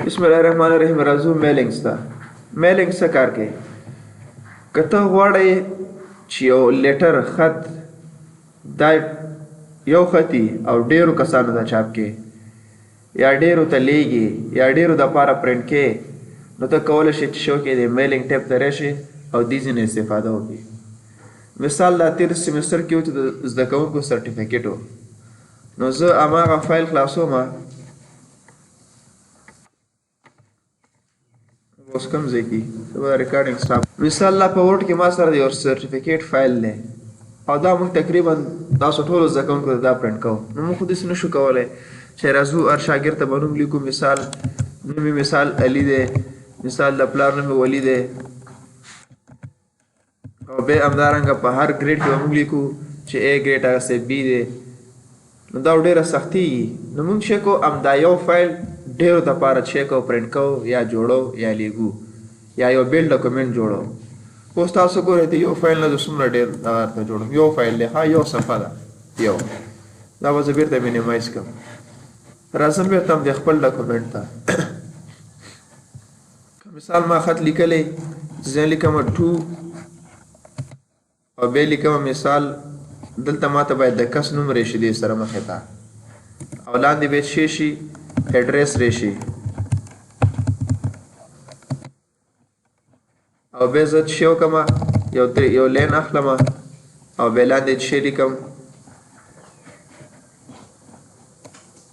بسم الله الرحمن الرحیم. راځو mailing ته. mailing څه کار کوي؟ که ته غواړې چې یو letter خط دا یو خطي او ډیرو کسانو ته چاپ کې یا ډیرو ته لیږي یا ډیرو دپاره پرنټ کې، نو ته کولی شې چې شو کې د mailing tab ته راشې او دې ځینې استفاده وکړي. مثال دا تېر سمستر کې و چې د زده کوونکو سرټیفیکیټ و، نو زه هماغه فایل خلاصوم. اوس کوم ځای کې زه به recording stop. مثال لا په Word کې ما سره د یو سرټیفیکیټ فایل دی او دا موږ تقریبا تاسو ټولو زده کوونکو ته دا پرنټ کوو، نو موږ خو داسې نه شو کولی چې راځو هر شاګرد ته به نوم لیکو. مثال نوم یې مثال علي دی، مثال د پلار نوم یې ولي دی، او بیا همدارنګه په هر grade کې به موږ لیکو چې A grade هغسې B دی، نو دا ډېره سختیږي. نو موږ چې کوو همدا یو فایل ډېرو دپاره چې کوو پرنټ کوو یا جوړو یا لیږو یا یو بېل ډاکومنټ جوړو. اوس تاسو ګورئ د یو فایل نه زه څومره ډېر دغه درته جوړوم. یو فایل دی، ښه یو صفحه ده یو، دا به زه بېرته minimize کړم. راځم بېرته هم د خپل ډاکومنټ ته. مثال ما خط لیکلی، زه لیکم to او بیا لیکم مثال دلته ما ته باید د کس نوم راشي دې سره مخې ته، او لاندې به څه شي ادرس راشي، او بیا زه څه وکړم یو line اخلم او بیا لاندې څه لیکم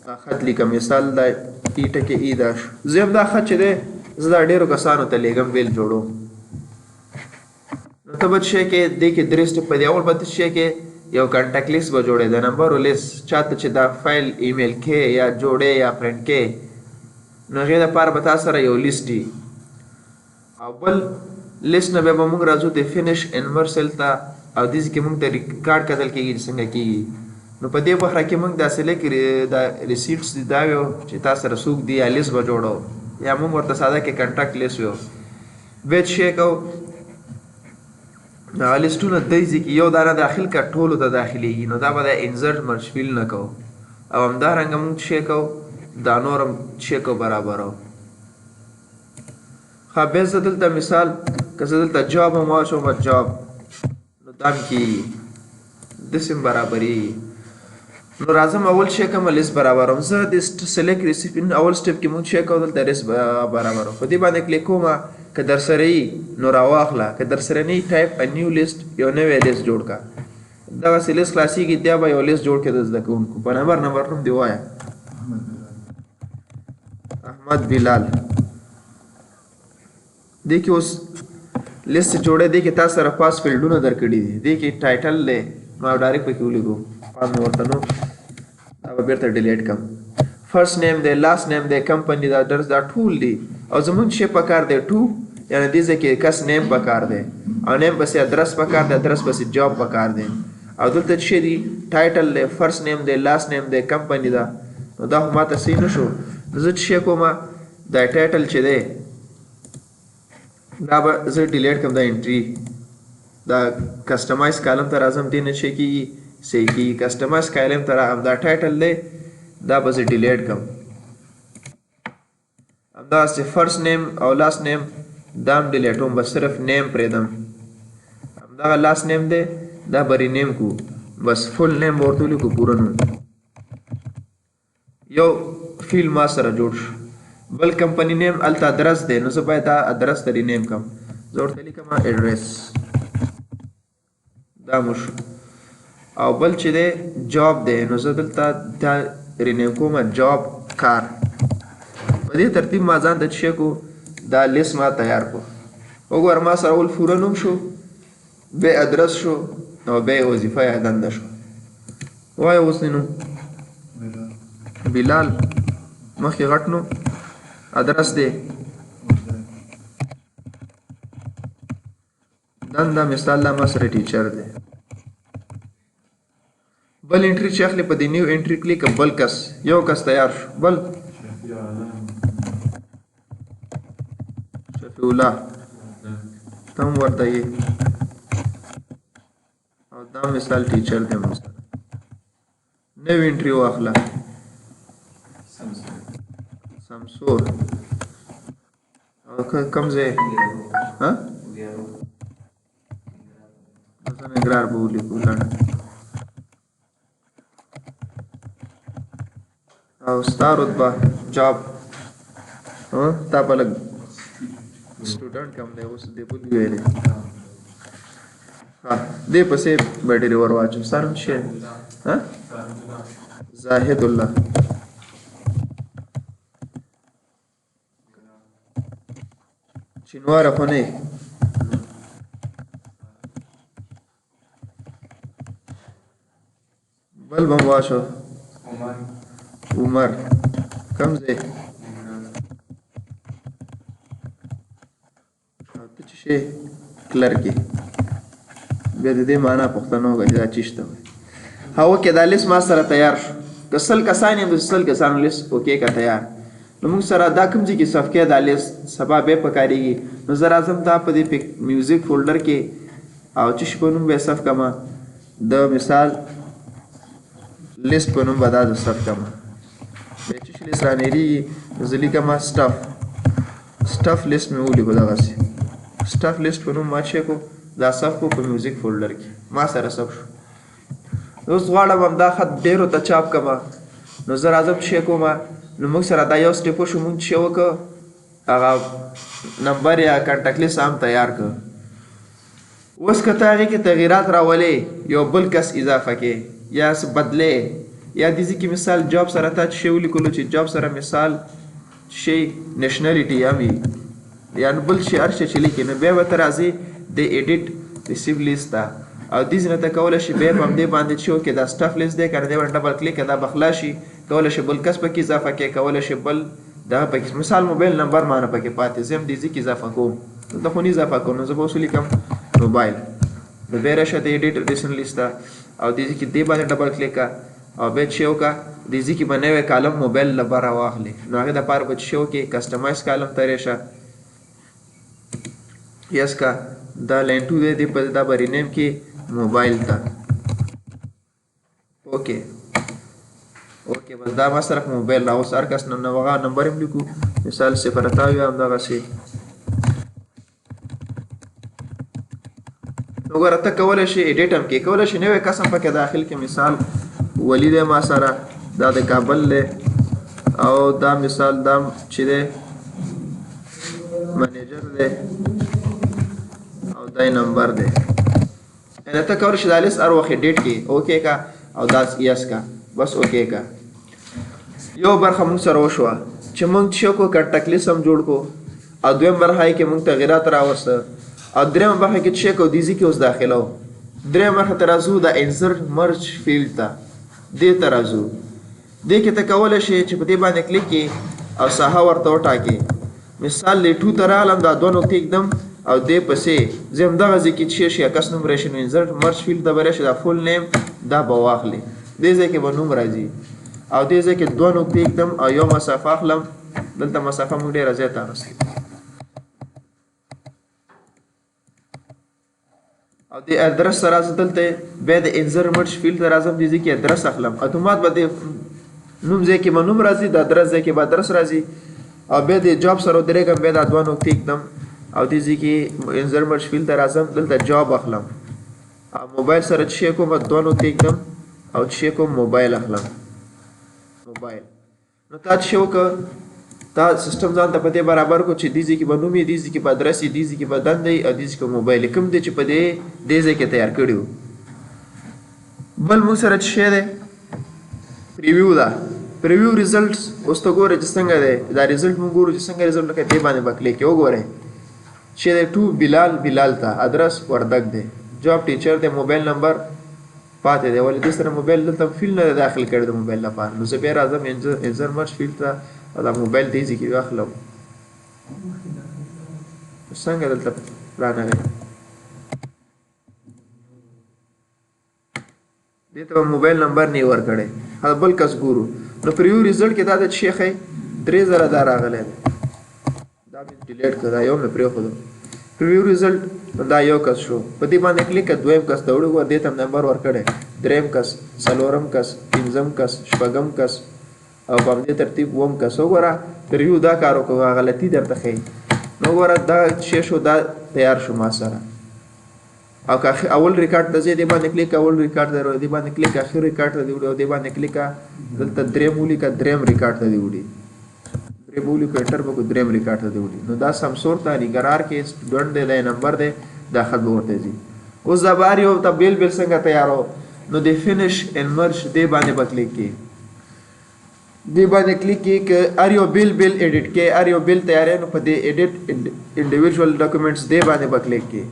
دا خط لیکم. مثال دا ای ټکی ای دا شو. زه هم دا خط چې دی زه دا ډېرو کسانو ته لیږم بیل جوړوم. نو ته به څه کې دې کې درې step دی. اول به ته څه کې یو contact list به جوړې، د نمبرو لیست چاته چې دا فایل ایمیل کې یا جوړې یا پرنټ کې، نو هغې دپاره به تا سره یو لیست دی. او بل لیست نه بیا به موږ راځو د finish in merge cell ته، او دې ځای کې موږ ته ریکارډ کتل کېږي چې څنګه کېږي. نو په دې برخه کې موږ داسې لیک دا receipts دي دا ویو چې تا سره څوک دي یا لیست به جوړو یا موږ ورته ساده کې contact list ویو. بیا چې شی کوو هغه لیستونه دی ځای کې یو دانه داخل که ټولو ته داخلېږي، نو دا به د insert merge field نه کوو. او همدارنګه موږ څه شی کوو دا نور هم څه شی کوو برابرو. ښه بیا زه دلته مثال که زه دلته job هم واچوم job، نو دا هم کېږي، داسې هم برابرېږي. نو راځم اول شی کوم لیست برابروم. زه د select recipient اول step کې موږ شی کوو دلته لیست برابروم. په دې باندې کلیک کوم، که در سره یي نو راواخله، که در سره نه یي type a new list، یو نوی لیست جوړ کړه. دغسې لیست خلاصېږي، بیا به یو لیست جوړ کړې د زده کوونکو په نمبر نمبر. نوم دې ووایه. احمد بلال. دې کې اوس لیست جوړی، دې کې تا سره پاس فیلډونه درکړي دي. دې کې title دی، ما direct پکې ولیکو، پام مې ورته نو دا به بېرته delete کړم. first name دی، last name دی، کمپني دا، ادرس دا ټول دي. او زمونږ شی پکار دی to، یعنی دې ځای کې کس name پکار دی، او name پسې ادرس پکار دی، ادرس پسې job پکار دی. او دلته څه دی title دی، first name دی، last name دی، کمپني ده. نو دا خو ماته صحیح نه شو. نو زه څه شی کوم دا title چې دی دا به زه delete کړم، دا entry دا customize column ته راځم، دې نه څه کېږي صحیح کېږي. customize column ته راغم، دا title دی دا به زه delete کړم. همداسې first name او last name دا هم delete وم، بس صرف name پرېږدم. همدغه last name دی دا به rename کړو، بس full name به ورته ولیکو پوره نوم. یو field ما سره جوړ شو. بل company name هلته ادرس دی، نو زه باید دا ادرس ته rename کړم. زه ورته لیکم ادرس، دا مو شو. او بل چې دی job دی، نو زه دلته دا rename کوم job کار. په دې ترتیب ما ځان ته څه کو دا لیست ما تیار کو. وګوره ما سره اول پوره نوم شو، بیا ادرس شو، او بیا وظیفه یا دنده شو. وایه اوس دې نوم بلال، مخکې غټ نوم، ادرس دی، دنده مثال دا ما سره teacher دی. بل entry چې اخلي په دې new entry کلیک، بل کس یو کس تیار شو. بل شفیع الله ته هم ورته یې، او دا مثال teacher دی موږ سره. نوې entry واخله سمسور. او کوم ځای؟ ها، زه ننګرهار به ولیکو لنډ. او ستا رتبه جاب، تا په لږ سټوډنټ کم دی اوس دې بل ویلې. ها، دې پسې به ډېرې ور واچوم. ستا نوم څه شی؟ ها، زاهد الله. چینواره خو نه؟ بل به هم واچو. عمر، کوم ځای؟ او ته چې شی کلرک یې، بیا د دې معنا پوښتنه وکړه چې دا چیش ته وایي. ها، اوکې، دا لیست ما سره تیار شو. که 100 کسان یې، د 100 کسانو لیست اوکې که تیار. نو موږ سره دا کوم ځای کې سیف کې دا لیست سبا بیا پکارېږي. نو زه راځم دا په دې میوزیک فولډر کې او چې په نوم به یې سیف کړم، د مثال لیست په نوم به دا زه سیف کړم. بیا چې لیست رانیریږي، زه لیکم سټف، سټف لیست مې ولیکو دغسې سټف لیست په نوم ما چې کو دا سیف کو په میوزیک فولډر کې ما سره سیف شو. اوس غواړم همدا خط ډېرو ته چاپ کړم. نو زه راځم چې کوم، نو موږ سره دا یو سټیپ وشو. موږ چې وکړو هغه نمبر یا کانټاکټ لیست هم تیار کړ. اوس که ته هغې کې تغیرات راولې، یو بل کس اضافه کې یا څه بدلې، یا دې ځای کې مثال جاب سره تا چې شی ولیکلو چې جاب سره مثال شی نشنلیټي هم وي یا نو بل شی هر شی چې لیکې، نو بیا به ته راځې د ایډیټ ریسیو لیست ته او دې ځای نه ته کولی شې بیا په همدې باندې چې وکړې دا سټف لیست دی که نه، دې باندې ډبل کلیک، دا به خلاص شي. کولی شې بل کس پکې اضافه کړې، کولی شې بل دغه پکې مثال موبایل نمبر ما نه پکې پاتې، زه هم دې ځای کې اضافه کوم. دلته خو نه اضافه کوم، نو زه به اوس ولیکم موبایل. نو بیا راشه د ایډیټ ریسنټ لیست ته او دې ځای کې دې باندې ډبل کلیک کړه او بیا چې وکړه دې ځای کې به نوی کالم موبایل لپاره واخلې. نو هغې دپاره به چې وکړې کسټمایز کالم ته راشه، یس کا دا لاین 2 دی، دې په دا به رینیم کې موبایل ته. اوکې اوکې، بس دا ما سره موبایل راوست. هر کس نو هغه نمبر هم لیکو، مثال 0 8 همدغسې. نو ګوره، ته کولی شې ایډیټ هم کې، کولی شې نوی کس هم پکې داخل کې. مثال ولي دی ما سره، دا د کابل دی او دا مثال دا چې دی منیجر دی او دا یې نمبر دی. یعنې ته کولی شې دا لیست هر وخت ایډیټ کې. اوکې کا او دا یس کا، بس اوکې کا. یو برخه موږ سره وشوه چې موږ چې کو کانټاکټ لیست هم جوړ کو، او دویم برخه کې موږ تغیرات راوسته، او دریم برخه کې چې کو دې ځای کې اوس داخلو. دریم برخه ته راځو، د انسرټ مرج فیلډ ته دې ته راځو. دې کې ته کولی شې چې په دې باندې کلیک کې او ساحه ورته وټاکې. مثال دې ټو ته راغلم، دا دوه نقطې ږدم او دې پسې زه همدغه ځای کې چې شي کس نوم راشي، نو انسرټ مرج فیلډ ته به راشي، دا فول نیم دا به واخلي، دې ځای کې به نوم راځي او دې ځای کې دوه نقطې ږدم او یو مسافه اخلم. دلته مسافه موږ ډېره زیاته اخیستې او د ادرس سره زه دلته بیا د انزر مرج فیلډ ته راځم، دې ځای کې ادرس اخلم. اتومات به د نوم ځای کې به نوم راځي، د ادرس ځای کې به ادرس راځي او بیا د جاب سره ودرېږم، بیا دا دوه نقطې ږدم او دې ځای کې انزر مرج فیلډ ته راځم، دلته جاب اخلم او موبایل سره چې شی کوم دوه نقطې ږدم او چې شی کوم موبایل اخلم، موبایل. نو تا چې وکړه، تا سیستم ځان ته په دې برابر کو چې دې ځای کې به نوم یې، دې ځای کې به ادرس یې، دې ځای کې به دنده یې او دې ځای کې موبایل یې، کوم دی چې په دې دې ځای کې تیار کړي وو. بل موږ سره چې شی دی پریویو ده، پریویو ریزلټ. اوس ته ګوره چې څنګه دی دا ریزلټ. موږ ګورو چې څنګه ریزلټ لکه دې باندې به کلیک وګورئ چې دی ټو بلال، بلال ته ادرس وردګ دی، جاب ټیچر دی، موبایل نمبر پاتې دی. ولې دې سره موبایل دلته فیلډ نه دی داخل کړی د موبایل لپاره؟ نو زه بیا راځم انزر مرج فیلډ ته او دا موبایل دې ځای کې واخلم. څنګه دلته رانغی؟ دې ته موبایل نمبر نه ورکړی. هغه بل کس ګورو. نو پریو ریزلټ کې دا د شیخ 3000 دا راغلی دی. دا مې ډیلیټ کړ، دا یو مې پرېښودو. پریویو ریزلټ دا یو کس شو، په دې باندې کلیک کړه، دویم کس ته وړو، دې ته نمبر ورکړی، دریم کس، څلورم کس، پنځم کس، شپږم کس او په همدې ترتیب اووم کس. وګوره، پریویو دا کار وکړو، غلطي درته ښیي. نو ګوره دا چې شو، دا تیار شو ما سره. او که اول ریکارډ ته ځې، دې باندې کلیک، اول ریکارډ ته دې باندې کلیک، اخر ریکارډ ته دې وړي، او دې باندې کلیک، دلته دریم ولیکه، دریم ریکارډ ته دې وړي، دریم ولیکه، انټر به کو، دریم ریکارډ ته دې وړي. نو دا سمسور ته ننګرهار کې سټوډنټ دی، دا نمبر دی، دا خط به ورته ځي. اوس دا به هر یو ته بېل بېل څنګه تیارو؟ نو د فینش اینډ مرج دې باندې به کلیک کې، دې باندې کلیک کې، که هر یو بېل بېل ایډیټ کې، هر یو بېل تیارې، نو په دې ایډیټ انډیویجوال ډاکومنټس دې باندې به کلیک کې،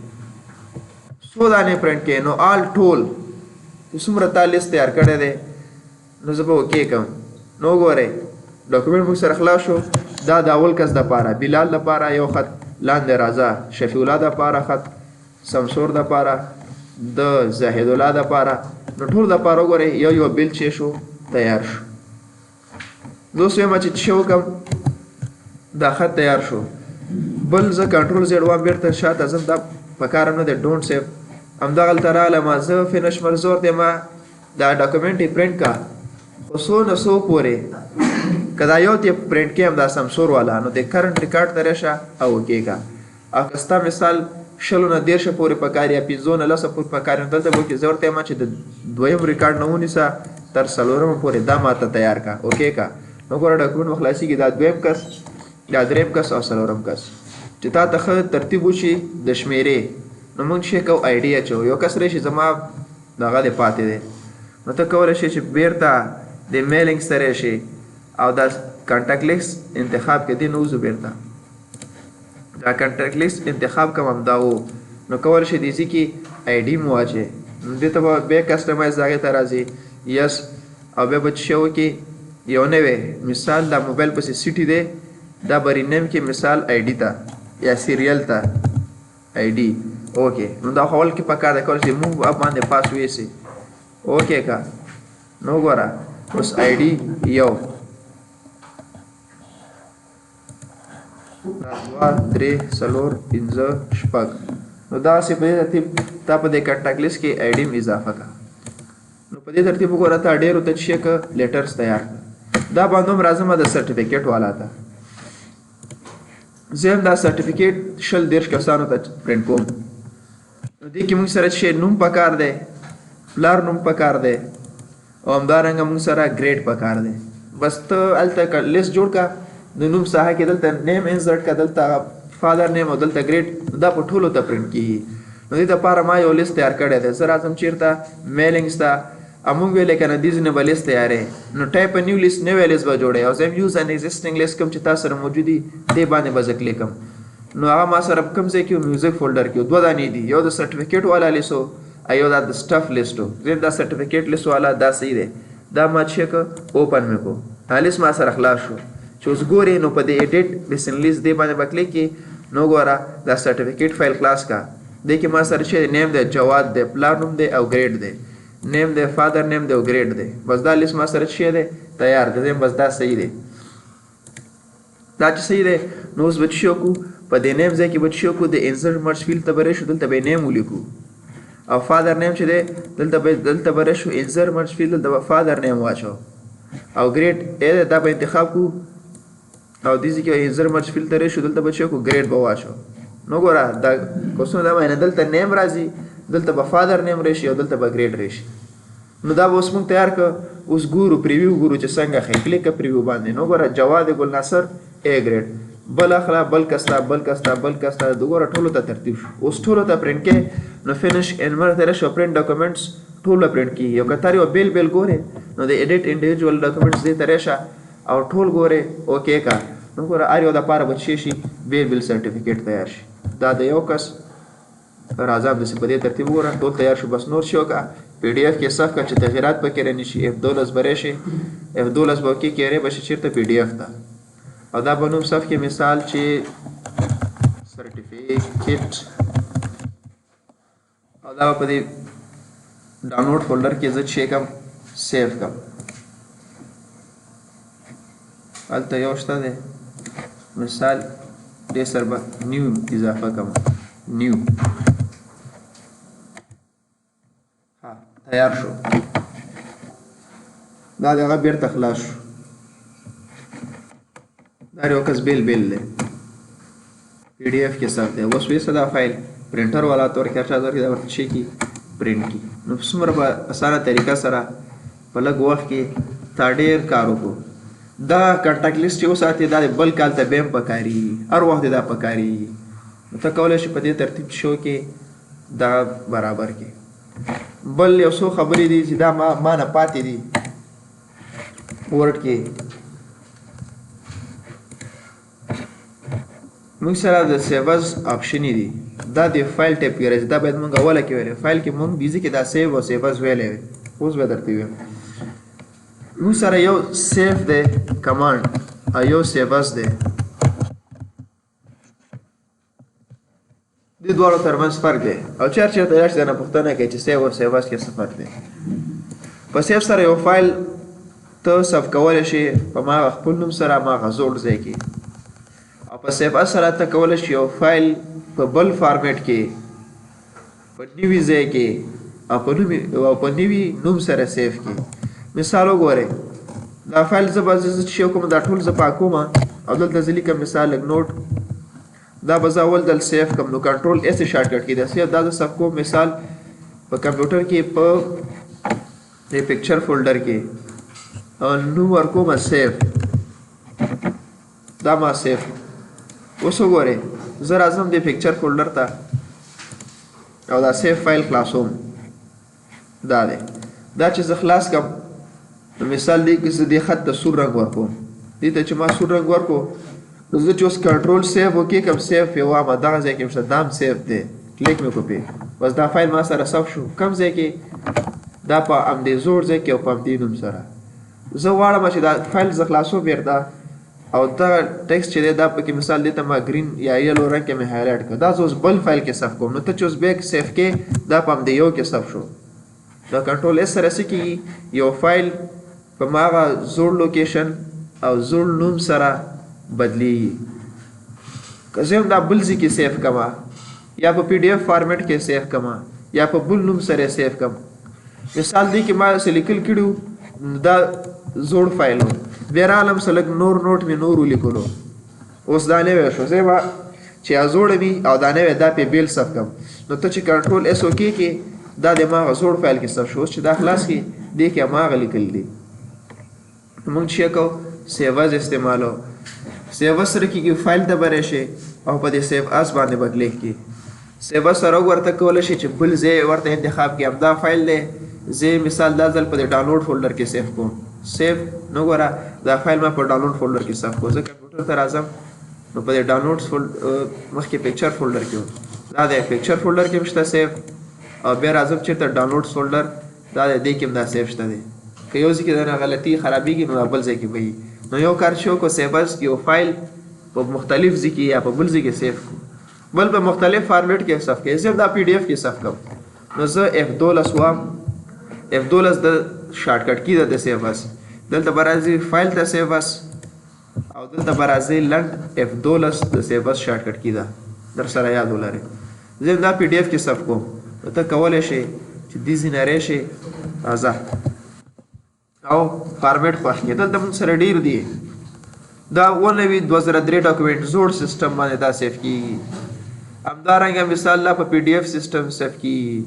څو دانې پرنټ کې، نو آل ټول چې څومره تا لیست تیار کړی دی، نو زه به اوکې کوم. نو وګورئ، ډاکومنټ موږ سره خلاص شو. دا د اول کس دپاره، بلال دپاره یو خط، لاندې راځه، شفیع الله دپاره خط، سمسور دپاره، د زاهد الله دپاره، نو ټول دپاره وګورئ یو یو بل چې شو تیار شو. زه اوس وایم چې څه وکړم، دا خط تیار شو. بل زه کنټرول زیډ وام، بیرته شاته ځم، دا پکار هم نه دی، ډونټ سیو. همدغلته راغلم، زه فینش مرزور دی، ما دا ډاکومنټ یې پرنټ کا، خو څو نه څو پورې که دا یو ته پرنټ کې هم دا سمسور والا، نو د کرنټ ریکارډ ته راشه او اوکې کا. او که ستا مثال 20 نه 30 پورې پکار یا 5 نه 10 پورې پکار، نو دلته به وکړې. زه ورته وایم چې د دویم ریکارډ نه ونیسه تر څلورم پورې دا ماته تیار کا، اوکې کا. نو ګوره ډاکومنټ به خلاصېږي، دا دویم کس، دا دریم کس او څلورم کس، چې تا ته ښه ترتیب وشي د شمېرې. نو موږ چې کوو آی ډي اچوو، یو کس راشي زما دغه دی پاتې دی، نو ته کولی شې چې بیرته د میلینګ سره شي او دا کانټاکټ لیست انتخاب کړې، دې نه وځو، بیرته دا کانټاکټ لیست انتخاب کوم، همدا و. نو کولی شې دې ځای کې آی ډي مو واچوې، نو دې ته به بیا کسټمایز هغې ته راځي، یس. او بیا به څه وکړې، یو نوی مثال دا موبایل پسې سیټي دی، دا به رینیم کې مثال آی ډي ته یا سیریل ته آی ډي، اوکې. نو دا خو اول کې پکار دی، کولی شې موو اپ باندې پاس ویسي، اوکې کا. نو ګوره اوس آی ډي یو، دا دوه، درې، څلور، پنځه، شپږ. نو داسې په دې ترتیب تا په دې کانټاکټ لیست کې آی ډي هم اضافه کړه. نو په دې ترتیب وګوره تا ډېرو ته چې که لیټرز تیار کړه. دا باندې هم راځم د سرټیفیکیټ والا ته، زه هم دا سرټیفیکیټ 20 30 کسانو ته پرنټ کوم. نو دې کې موږ سره چې نوم پکار دی، پلار نوم پکار دی، او همدارنګه موږ سره ګریډ پکار دی. بس ته هلته لیست جوړ کړه، د نوم ساحه کې دلته نیم انسرټ کړه، دلته فادر نیم او دلته ګریډ، نو دا په ټولو ته پرنټ کیږي. نو دې دپاره ما یو لیست تیار کړی دی. زه راځم چېرته میلینګز ته، او موږ ویلې که نه دې ځینې به لیست تیارې، نو ټایپ نیو لیست، نوی لیست به جوړې، او زه یم یوز ان ایگزسټینګ لیست کوم چې تا سره موجود دي، دې باندې به زه کلیک کوم. نو هغه ما سره کوم ځای کې و، میوزیک فولډر کې و، دوه دانې دي، یو د سرټیفیکیټ والا لیست و او یو دا د سټف لیست و. زه دا سرټیفیکیټ لیست والا دا صحیح دی، دا ما چې که اوپن مې کړو، دا لیست ما سره خلاص شو. چې اوس ګورې نو په دې ایډیټ ریسنټ لیست دې باندې به کلیک کړې، نو ګوره دا سرټیفیکیټ فایل خلاص کا. دې کې ما سره چې نیم دی، جواد دی، پلار نوم دی او ګریډ دی، نیم دی، فادر نیم دی او ګریډ دی. بس دا لیست ما سره چې دی تیار دی، بس دا صحیح دی. دا چې صحیح دی، نو اوس به څه وکړو؟ په دې نیم ځای کې به څه وکړو؟ د انسرټ مرج فیلډ ته به راشو، دلته به نیم ولیکو، او فادر نیم چې دی دلته به راشو، انسرټ مرج فیلډ، دلته به فادر نیم واچو، او ګریډ ای دی دا به انتخاب کړو، او دې ځای کې به انسرټ مرج فیلډ ته راشو، دلته به څه وکړو؟ ګریډ به واچو. نو ګوره دا کوسونه دا معنی دلته نیم راځي، دلته به فادر نیم راشي او دلته به ګریډ راشي. نو دا به اوس موږ تیار کړو. اوس ګورو پریویو ګورو چې څنګه ښایي، کلیک کړه پریویو باندې. نو ګوره جواد ګل ناصر ای ګریډ، بل اخله، بل کس ته، بل کس ته، بل کس ته، ګوره ټولو ته ترتیب شو. اوس ټولو ته پرنټ کې، نو فینش اینډ مرج ته راشو، پرنټ ډاکومنټس ټول به پرنټ کېږي. او که تر یو بېل بېل ګورې نو د ایډیټ انډیویجوال ډاکومنټس دې ته راشه او ټول ګورې اوکې کا. نو ګوره هر یو دپاره به څه شي، بېل بېل سرټیفیکیټ تیار شي. دا د یو کس راځه همداسې په دې ترتیب وګوره ټول تیار شو. بس نور څه وکړه، پی ډي اف کې صف کړه چې تغیرات پکې رانه شي. اف دولس به راشي، اف دولس به وکړي، کیرې به شي چېرته پی ډي اف ته، او دا به نوم صف کې مثال چې سرټیفیکیټ، او دا به په دې ډاونلوډ فولډر کې زه چې کوم سیو کړم. هلته یو شته دی، مثال دې سره به نیو اضافه کړم، نیو، ها تیار شو. دا د هغه بیرته خلاص شو. دا یو کس بیل بیل دی، پی پی ډی ایف کې سیف دی. اوس ویسه دا فایل پرنټر والا ته ورکړي، هر چا ته ورکړي، دا ورته څه کړي؟ پرنټ کړي. نو څومره په اسانه طریقه سره په لږ وخت کې تا ډېر کار وکړو. دا contact list چې وساتې، دا بل کال ته بیا هم پکارېږي، هر وخت دا پکارېږي. نو ته کولی شې په دې ترتیب شو کې دا برابر کړې. بل یو څو خبرې دي چې دا ما نه پاتې دي Word کې. موږ سره د save as option دي، دا د file type کې راځي. دا باید موږ اوله کې ویلې، فایل کې موږ بیزي کې دا save او save as ویلې وي. اوس به درته ویم. موږ سره یو save دی command او یو save as دی، دې دواړو ترمنځ فرق دی. او چېرته چېرته راشي دا نه پوښتنه کوي چې save او save as کې څه فرق دی. په save سره یو فایل ته save کولی شې په ماغه خپل نوم سره ماغه زوړ ځای کې، او په save as سره ته کولی شې یو فایل په بل فارمیټ کې په نوي ځای کې او په نوي نوم سره save کړې. مثال وګورئ، دا فایل زه به زه چې کوم دا ټول زه پاکوم او دلته زه لیکم مثال لږ note، دا به زه اول دل save کړم. نو control S shortcut کې دا save، دا زه save کوم مثال په کمپیوټر کې په دې picture folder کې او نوم ورکوم save، دا ما save. اوس وګورئ زه راځم دې picture folder ته او دا save file خلاصوم. دا دی، دا چې زه خلاص کړم نو مثال دې کې زه دې خط ته سور رنګ ورکوم، دې ته چې ما سور رنګ ورکو نو زه چې اوس control save وکړم، کوم save پې وامه دغه ځای کې شته، دا هم save دی، کلیک مې کړو پې، بس دا فایل ما سره save شو. کوم ځای کې؟ دا په همدې زوړ ځای کې او په همدې نوم سره. زه غواړم چې دا فایل زه خلاصوم بېرته او دا text چې دی دا پکې مثال دې ته ما green یا yellow رنګ کې مې highlight کړ، دا زه اوس بل فایل کې save کوم. نو ته چې اوس بیا save کې دا په همدې یو کې save شو. نو control S سره څه کېږي؟ یو فایل په ماغه زوړ location او زوړ نوم سره بدلیږي. که زه هم دا بل ځای کې save کړم یا په PDF format کې save کړم یا په بل نوم سره save کړم، مثال دی کې ما څه لیکل کړي وو، دا زوړ فایل و، بیا رالم څه لږ نور note مې نور ولیکلو، اوس دا نوی شو. زه به چې زوړ وي او دا نوی دا پې بېل save کړم. نو ته چې control S okay کې دا د هماغه زوړ فایل کې save شو. اوس چې دا خلاص کړي دې کې هماغه لیکل دي. موږ چې کوو save as استعمالو، save as سره کېږي فایل ته به راشي او په دې save as باندې به کلیک کړي. save as سره ورته کولی شي چې بل ځای ورته انتخاب کړي. همدا فایل دی، زه مثال دا ځل په دې download folder کې save کوم. save نو ګوره دا فایل ما په download folder کې save کوم. زه کمپیوټر ته راځم نو په دې download مخکې picture folder کې و، دا دی picture folder کې هم شته save، او بیا راځم چېرته download folder، دا دی دې کې هم دا save شته دی. که یو ځای کې دنه غلطي خرابېږي نو دا بل ځای کې به وي. نو یو کار چې وکړو save as یو فایل په مختلف ځای کې یا په بل ځای کې save کړو، بل په مختلف فارمیټ کې save کړو. زه دا PDF کې save کړم. نو زه F12 وام، F12 د shortcut key ده د save as. دلته به راځي فایل ته save as او دلته به راځي لنډ F12 د save as shortcut key ده، در سره یاد ولرئ. زه دا PDF کې save کوم. نو ته کولی شې چې دې ځای نه راشې راځه او فارمیټ خوښ کړې. دلته موږ سره ډېر دي، دا 19 2003 document زوړ سیستم باندې دا save کېږي. همدارنګه مثال لا په PDF system save کېږي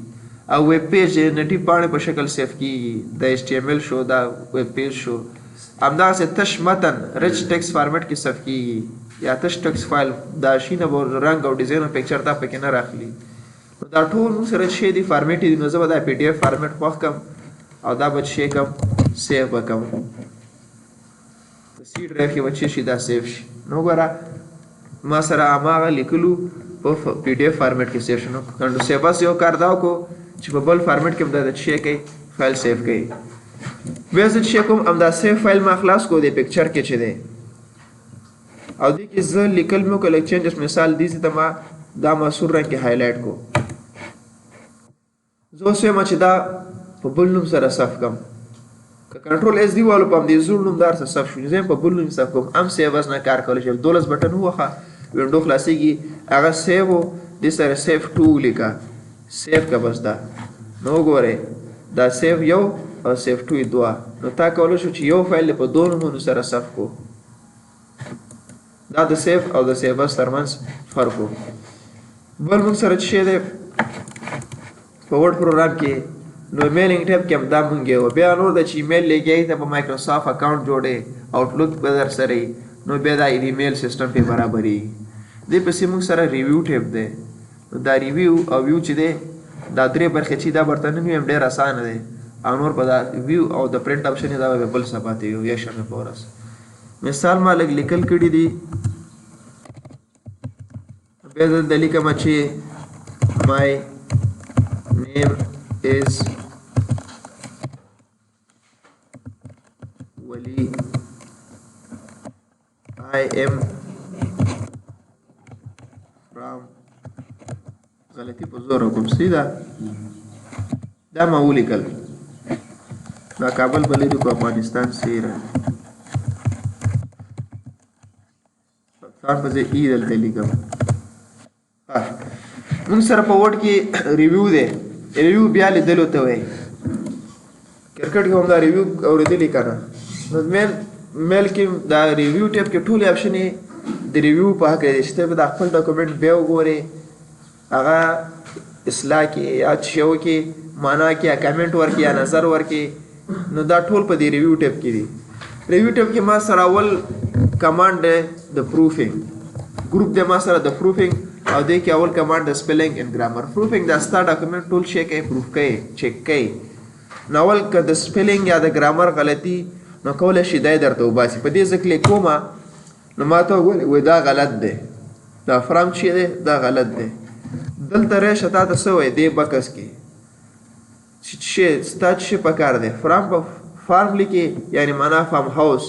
او web page نټي پاڼې په شکل save کېږي، دا HTML شو، دا web page شو. همداسې تش متن rich text format کې save کېږي یا تش text file، دا شینه به رنګ او design او picture دا پکې نه راخلي. نو دا ټول موږ سره شی دي فارمیټ دي. نو زه به دا PDF format خوښ کړم او دا به چې کړم save به کړم، په C drive کې به چې شي دا save شي. نو ګوره ما سره هماغه لیکلو په PDF format کې save شو. نو control save as یو کار دا وکړو چې په بل فارمیټ کې هم دا چې کوي فایل save کوي. بیا زه چې کوم همدا save file ما خلاص کړو دې picture کې چې دی او دې کې زه لیکل مې وکړل changes. مثال دې ځای ته ما دا ما سور رنګ کې highlight کړو. زه اوس وایم چې دا په بل نوم سره save کړم. که control S دی والو په همدې زوړ نوم دار سره save شو، زه یې په بل نوم save کوم. هم save as نه کار کولی شي. 12 button ووهه window خلاصېږي، هغه save و، دې سره save two ولیکه، save که بس دا. نو وګورئ دا save یو او save two یې دوه. نو تا کولی شو چې یو فایل په دوه نومونو سره save کړو. دا د save او د save as ترمنځ فرق و. بل موږ سره چې دی په Word پروګرام کې، نو mailing tab کې هم دا مونږ یو. بیا نور د چې ایمیل لېږې ته په Microsoft account جوړې، Outlook به در سره، نو بیا دا email system پې برابرېږي. دې پسې موږ سره review tab دی. نو دا review او view چې دی، دا درې برخې چې دا ورته نن ویم، ډېر اسانه دی. او نور به دا view او د print option، دا به بل څه پاتې یو یکشنبې په ورځ. مثال ما لږ لیکل کړي دي، بیا دلته لیکم چې my name is Wali, I am from، غلطي په زور کوم، صحیح ده. دا ما ولیکل، دا کابل به لرې کو، افغانستان صحیح راځي. پاکستان په ځای ای دلته لیکم. موږ سره په Word کې review دی. review بیا لیدلو ته وایي. کرکټ کې هم دا review اورېدلي که نه؟ نو mail کې دا review tab کې ټولې option یې د review په هکله دي، چې ته به دا خپل document بیا وګورې، هغه اصلاح کې یا څه وکړې، معنا کې یا کمنټ ورکړې یا نظر ورکړې. نو دا ټول په دې review tab کې دي. review tab کې ما سره اول command دی د proofing group دی، ما سره د proofing، او دې کې اول command د spelling and grammar. Proofing دا ستا document ټول شی کوي، proof کوي، چیک کوي. نو اول که د spelling یا د ګرامر غلطي، نو کولی شي دی درته وباسي. په دې زه کلیک کوم، نو ما ته وګورئ، وایي دا غلط دی، دا from چې دی دا غلط دی. دلته راشه، تا ته څه وایي دې box کې چې ستا څه پکار دی؟ from په farm لیکي، یعنی معنا farm house،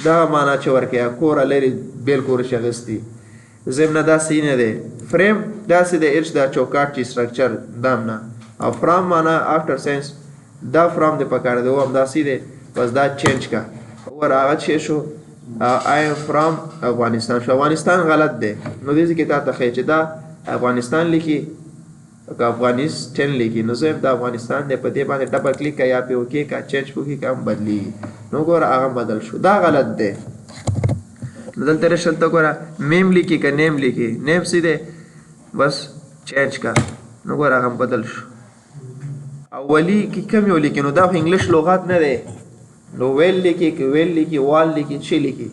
دا معنا چې ورکې کور لري، بیل کور چې اخیستي زم نه، دا صحیح نه دی. frame داسې د ارش دا چوکاټ چې structure دام نه، او from معنا after since، دا from دی پکار دی، او هم دا صحیح دی. بس دا change کا، ور هغه چې شو I am from افغانستان شو. افغانستان غلط دی. نو دې کې تا ته ښیي چې دا افغانستان لیکي که افغانستان لیکي. نو زه د افغانستان دی، په دې باندې double click کا یا په okay کا، change پوکي کا، هم بدلیږي. نو ګوره هغه بدل شو. دا غلط دی. نو دلته راشه، دلته ګوره میم لیکي که name لیکي؟ name څه دی؟ بس change کا، نو ګوره هغه بدل شو. اولی کې کم یو لیکي، نو دا خو English لغت نه دی. نو ویل لیکي که ویل لیکي، وال لیکي، چې لیکي؟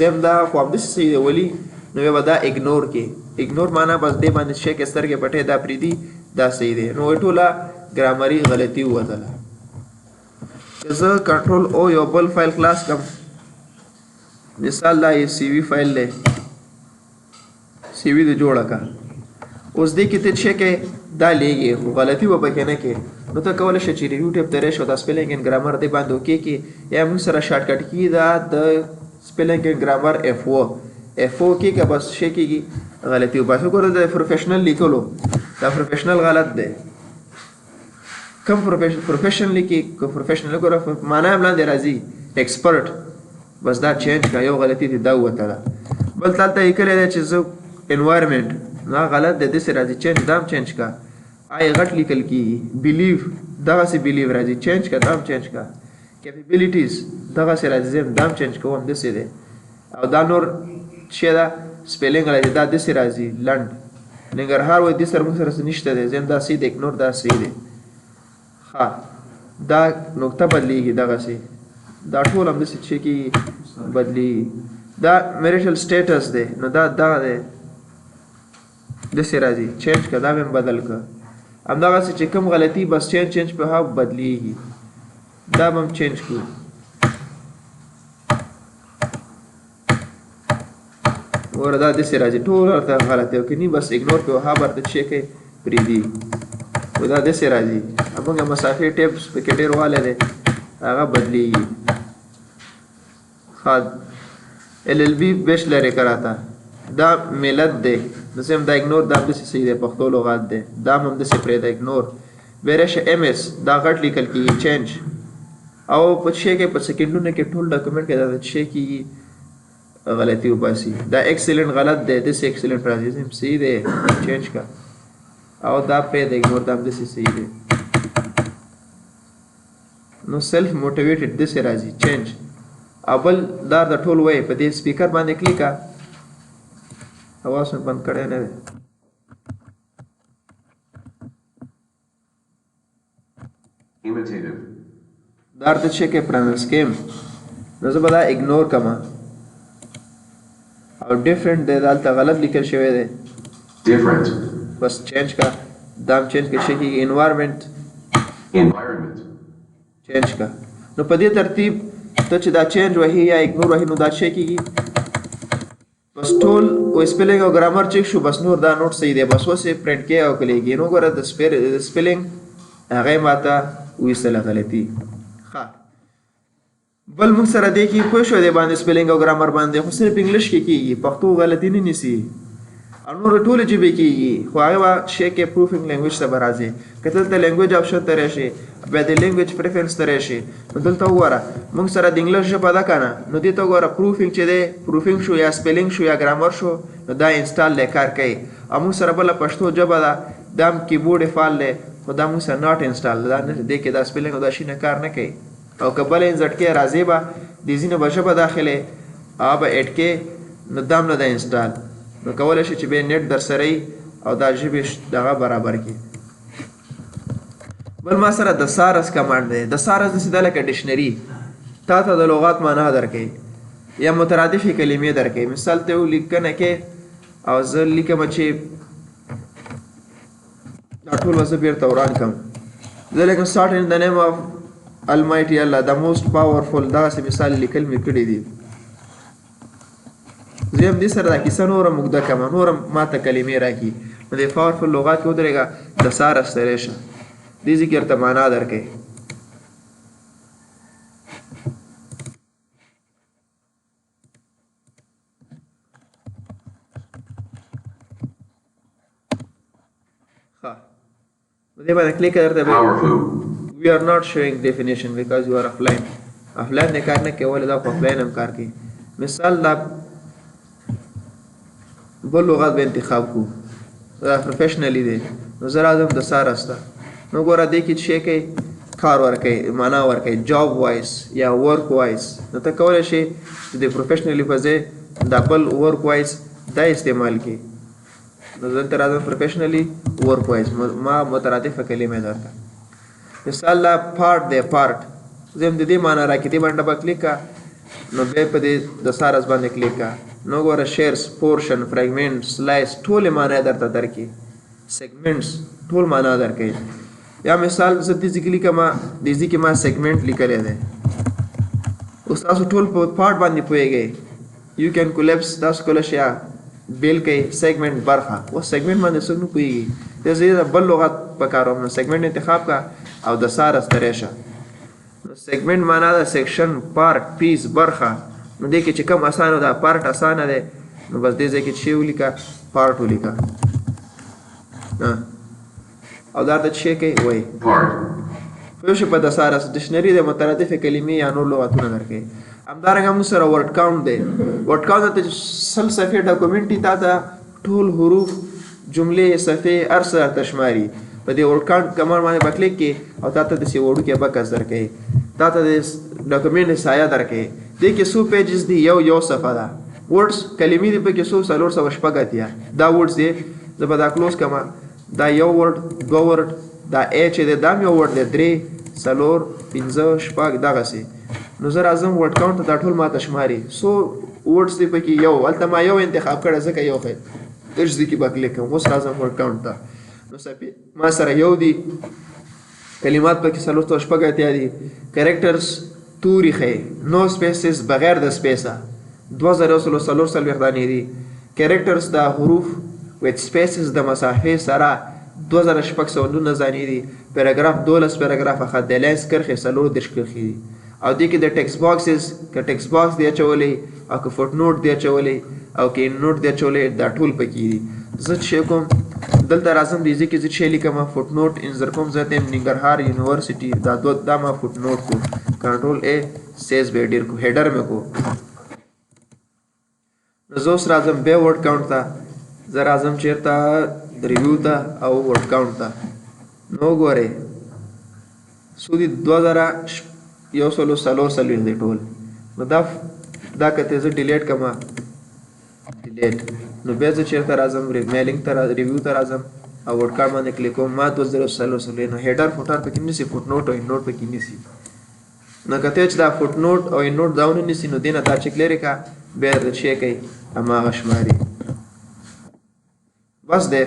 زه هم دا خو همداسې صحیح دی ولی. نو بیا به دا ignore کې، ignore معنا بس دې باندې شی کې سترګې پټې، دا پرېږدي، دا صحیح دی. نو ټوله ګرامري غلطي ووتله. که زه control O یو بل فایل خلاص کړم، مثال دا یې CV file دی، CV دې جوړه کړه. اوس دې کې ته چې کې دا لیږي، خو غلطي به پکې نه کې. نو ته کولی شې چې review tab ته راشې او دا spelling and grammar دې باندې okay کې، یا موږ سره shortcut key دا د spelling and grammar F4، F4 کې که بس شی کېږي، غلطي وباسي. وګوره د professional لیکلو، دا professional غلط دی. کم profession لیکي که professional؟ وګوره معنا هم لاندې راځي، expert. بس دا change کا، یو غلطي دې دا ووتله. بل تلته یې کلی دی چې زه environment، دا غلط دی، داسې راځي، change، دا هم change کا. I غټ لیکل کېږي. believe دغسې believe راځي، change کا، دا هم change کا. capabilities دغسې راځي، زه دا هم change کوم، داسې دی. او دا نور چې دا spelling راځي، دا داسې راځي لنډ. ننګرهار وایي، دې سره موږ سره څه نشته دی. زه دا صحیح دی، ignore، دا صحیح دی. ښه، دا نقطه بدلیږي دغسې، دا ټول همداسې چې کېږي بدلیږي. دا marital status دی، نو دا دغه دی، داسې راځي، change که، دا مې هم بدل که. همدغسې چې کوم غلطي، بس change change په هاو بدلیږي. دا به هم change کړو. ګوره دا داسې راځي، ټول ورته غلط دی که نی، بس ignore په وها ورته چې کوي پرېږدي. خو دا داسې راځي. موږ مسافې tabs پکې ډېر والی دی، هغه بدلیږي. ښه، LLB بیش لرې که راته. دا ملت دی، نو زه هم دا ignore، دا همداسې صحیح دی، پښتو لغات دی، دا هم همداسې پرېږده، ignore. بیا راشه MS، دا غټ لیکل کېږي، change. او په شی کې په سیکنډونو کې ټول document کې دا شی کېږي، غلطي وباسي. دا excellent غلط دی، داسې excellent راځي، زه هم صحیح دی، change کا. او دا پرېږده، ignore، دا همداسې صحیح دی. نو self motivated داسې راځي، change. او بل دار د ټول وای په دې سپیکر باندې کلیک کا، اواز مې بند کړی نه دی. Imitative. دار ته چې کې پرانس کېم، نو زه به دا اګنور کم. او ډیفرنٹ دی، دلته غلط لیکل شوی دی. Different. بس چینج کا، دام چینج کې شي کېږي. انوایرنمنت. Environment. چینج کا. نو په دې ترتیب ته چې دا چینج وهي یا اګنور وهي، نو دا شي کېږي. بس ټول او سپیلینګ او ګرامر چیک شو، بس نور دا نوټ صحیح دی، بس اوس یې پرنټ کې او کلیږي. نو ګوره د سپیلینګ هغه ماته ویستله غلطي. ښه، بل موږ سره دی کې پوه شو دی باندې سپیلینګ او ګرامر باندې خو صرف انګلیش کې کېږي، پښتو غلطي نه نیسي، او نور ټولې ژبې کېږي، خو هغه به شی کې پروفینګ لینګویج ته به راځي. که دلته لینګویج آپشن ته راشي، بیا د لینګویج پریفرنس ته راشي، نو دلته وګوره موږ سره د انګلیش ژبه ده که نه، نو دې ته وګوره پروفینګ چې دی، پروفینګ شو یا سپیلینګ شو یا ګرامر شو، نو دا انسټال دی، کار کوي. او موږ سره بله پښتو ژبه ده، دا هم کیبورډ فعال دی، خو دا موږ سره ناټ انسټال ده، نه دې کې دا سپیلینګ او دا شي نه کار نه کوي. او که بله انزټ کې راځي به دې ځینو به ژبه داخلې هغه به اډ کې، نو دا هم نه ده انسټال. نو کولی شي چې بیا نېټ در سره وي او دا ژبې دغه برابر کړي. بل ما سره د سارس کمانډ دی. د سارس داسې ده لکه ډکشنري، تا ته د لغات معنا درکوي یا مترادفې کلمې درکوي. مثال ته یو لیکنه کې او زه لیکم چې دا ټول به زه بېرته وران کړم. زه لیکم start in the name of Almighty Allah the most powerful، دغسې مثال لیکل مې کړي دي. زه هم دې سره دا کیسه نوره هم اوږده کړم، نوره ما ته کلمې راکړي. نو دې پاورفل لغات کې ودرېږه، د سارس ته راشه، دې ځای کې درته معنا درکوي. ښه، نو دې باندې کلیک درته به Powerful. We are not showing definition because you are offline. Offline دې کار نه کوي، ولې دا خو offline هم کار کوي. مثال دا بل لغت به انتخاب کو، دا پروفیشنلی دی، نو زه راځم د سارس ته. نو ګوره دې کې چې کوي کار ورکوي، معنا ورکوي، جاب وایز یا ورک وایز. نو ته کولی شې چې د پروفیشنلی په ځای دا بل ورک وایز دا استعمال کړې. نو زه دلته راځم پروفیشنلی ورک وایز، ما مترادفه کلمه درته. مثال دا پارټ دی، پارټ زه هم د دې معنا راکړي، دې باندې ډبل کلیک کړه، نو بیا په دې د سارس باندې کلیک کړه. نو ګوره شیرز، پورشن، فرګمنټ، سلایس ټولې معنا درته درکړي، سیګمنټس ټول معنا درکوي. یا مثال زه دې ځای کې لیکم، دې ځای کې ما سیګمنټ لیکلی دی. اوس تاسو ټول په پارټ باندې پوهېږئ. یو کین کولیپس، تاسو کولی شئ بیل کړئ سیګمنټ برخه. اوس سیګمنټ باندې څوک نه پوهېږي، دې ځای ته بل لغت پکاروم. نو سیګمنټ انتخاب کړه او د سارس ته راشه. نو سیګمنټ معنا ده سیکشن، پارټ، پیس، برخه. نو دې کې چې کوم اسانه ده، پارټ اسانه دی، نو بس دې ځای کې چې ولیکه پارټ ولیکه. او دا ته چې کوي وایي Part. پوه شو په د سارس ډکشنري د مترادفې کلمې یا نور لغتونه درکوي. همدارنګه موږ سره ورډ کاونټ دی. ورډ کاونټ ته 100 صفحې ډاکومنټ دي، تا ته ټول حروف، جملې، صفحې هر څه درته شماري. په دې ورډ کاونټ کمانډ باندې به کلیک کړې او تا ته داسې وړوکی بکس درکوي، تا ته د ډاکومنټ سایه درکوي. دې کې څو پیجز دي، یو یو صفحه ده. ورډز کلمې دي پکې څو، 486. دا ورډز دی، زه به دا کلوز کړم. دا یو ورډ، دوه ورډ، دا ای چې دی دا هم یو ورډ دی، درې، څلور، پنځه، شپږ، دغسې. نو زه راځم ورډ کاونټ ته، دا ټول ماته شماري څو ورډز دي پکې. یو هلته ما یو انتخاب کړی ځکه یو ښیي، تش ځای کې به کلیک کوم. اوس راځم ورډ کاونټ ته، نو صفحې ما سره یو دي، کلمات پکې 486 دي، کریکټرز توري ښیي، نو سپیسز بغیر د سپیسه 2144 دانې دي، کریکټرز دا حروف ویت سپیسز د مسافې سره 2619 دانې دي، پیراګراف 12 پیراګرافه خط دی، لاینز کرښې 34 کرښې دي. او دې کې د ټیکسټ باکسز، که ټیکسټ باکس دی اچولی او که فوټ نوټ دی اچولی او که نوټ دی اچولی، دا ټول پکې دي. زه چې کوم دلته راځم، دې ځای کې زه چې لیکم فوټ نوټ انځر کوم، زه ته ننګرهار یونیورسيټي، دا دوه دا ما فوټ نوټ کو، کنټرول ای سیز به ډیر کو، هډر مې کو. نو زه اوس راځم بیا ورډ کاونټ ته، زه راځم چېرته ریویو ته او ورډ کاونټ ته. نو ګورئ څو دي، 2144 دی ټول. نو دا دا کته زه ډیلیټ کما ډیلیټ، نو بیا زه چیرته راځم؟ میلینګ ته، ریویو ته راځم او ورډ کارت باندې کلیک کوم. ما 2044، نو هیډر فوټر پکې نیسی، فوټ نوټ او نوټ پکې نیسی. نو کته چې دا فوټ نوټ او نوټ داونه نیسی، نو دینه دا چک لري کا بیا د چی کوي هماغه شماري. بس ده.